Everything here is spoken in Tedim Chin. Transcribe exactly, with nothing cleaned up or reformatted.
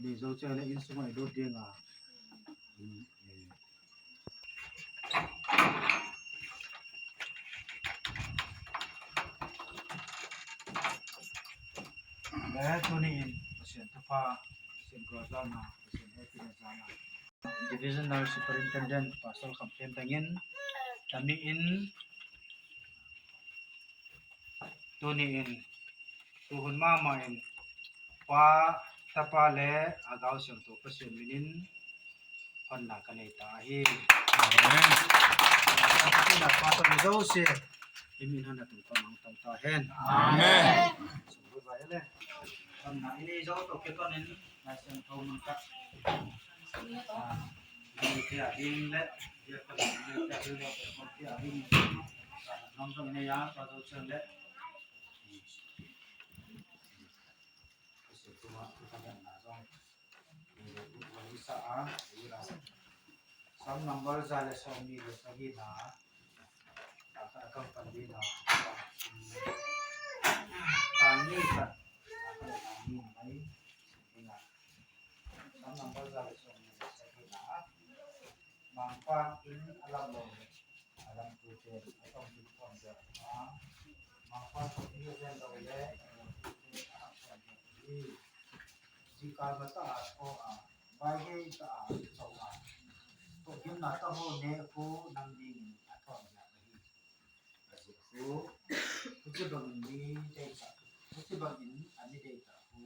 Ni zo ciang le inn sungah i lut ding a. Le tuni in Pasian thupha, Pasian khuazana, Pasian hehpihna zana, Divisional Superintendent Pastor Kham Pian Thang in tami in tuni in tuhun mahmah in Pa, Tapa le a Gau Siangtho Pasian minin honna ka nei ta hi. Amen. Ka tina pa tawh mi zosia i min honna tung pa mang tang ta hen. Amen. Sungkul vai le honna i nei zo to ke tonin na siang tho mun ka. Ah, ni tia ding le tia ko ni tia ding le ko tia ding. Nong zong nei ya pa zo chen le. Sam number za le sawmnih le sagihna. A kan pan dihna. Tang ni kan. A kan tang ni mai. Sam number za le sawmnih le sagihna. Mangpa in a lam lo le a lam tute a tawm dik tawm deuh a, Mangpa tawh in a lam lo le a lam tute a tawm deuh hi. Zikal mata a thaw a, vaihei ta a thaw a, tawh gimna ta ho ne khu nang dingin a tawm deuh hi. A zik khu, huci bangin mi deita, huci bangin a mi deita khu,